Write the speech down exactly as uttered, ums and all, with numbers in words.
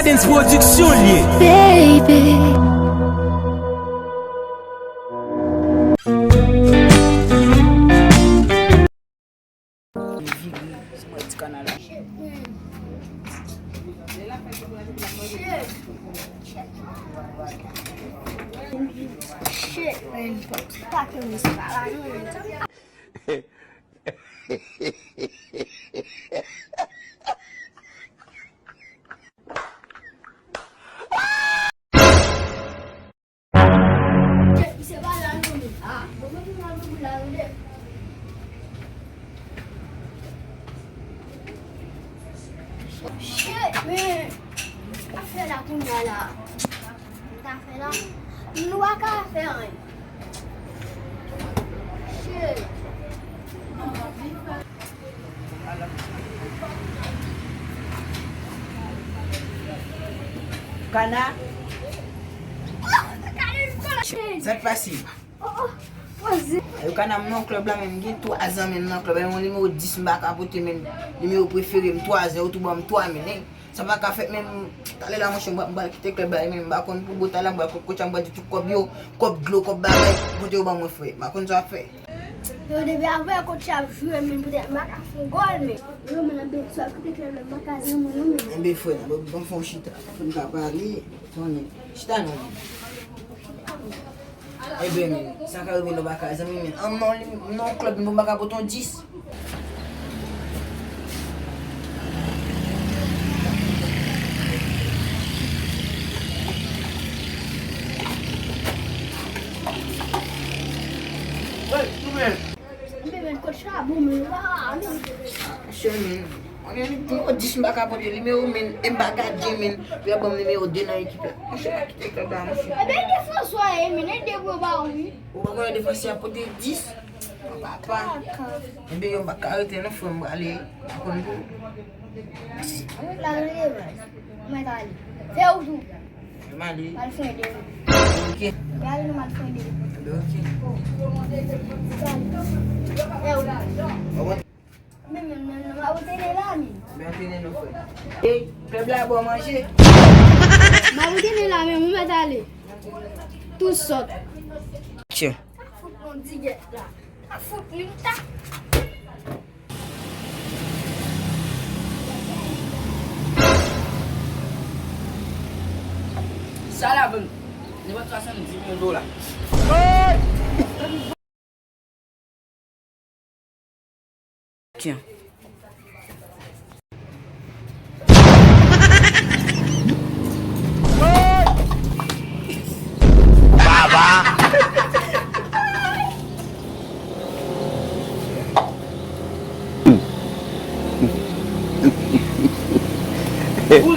Dance Production li ye. Baby. Shit, man. Pa ke misye pa la, non. Misye pa la, non, men. Ah, bon, mwen pou mwen pou la, tande. Shit, man. Afè la kounye a la. M ta fè la. Nou pa ka fè anyen. Shit. Kana. Sa k pase? Yo kana m nan klèb la, men m gen twa zan men m nan klèb la, men yon nimewo dis m pa ka pote, men nimewo prefere m, twa zan, yo tou ban m twa men, hein. Sa pa ka fèt, men talè la, monchè, m pral kite klèb la, men m pa konn pou bout la, m pral kot kòtcha, m pral di tout kòb yo, kòb dlo, kòb bagay, kote yo ban mwen, frè. M pa konn sa fè. Yo, depi apre kòtcha ap jwe, men poutèt m pa ka fè gòl, men. Yo, men, anben, swa kite klèb la, m pa ka zanmi, non, men. Enben, frè, bon, bon, fè yon chita, fè m ka pale, konnen. Chita non, men. Enben, men, sa ka rive lè w pa ka zanmi, men. An non, li, non, klèb, men m pa ka pote yon dis. Hey, nou men. Mwen men kot chabon men pa ale. Monchè men, mwen gen nimewo dis m pa ka pote nimewo men, e m pa gade men, pou y ap ban m nimewo de nan ekip la. Monchè, pa kite klèb la, monchè. Ebyen, ede François, e men, ede pou yo ba ou, wi. Ou pa konnen defansè a pote dis? Papa. Ebyen, yo pa ka rete non, frè m, prale. Pa konn pou. Mwen la rele, baz. Mwen ta ale. Fè ou tou. M ale. M al fè de. Ok. M ale, m al fè de. Ebyen, ok. Sa ale. Fè ou. Bon. Men, men, men, men, m ap antrene la, men. Men antrene non, frè. Ey, klèb la bon manje. M ap antrene la, men, m mèt ale. Tou sòt. Action. Sa fout non digèt la. Sa fout li m ta. Sa la vann. Nenpòt swasanndiz mil dola. Tiens. Baba. Ou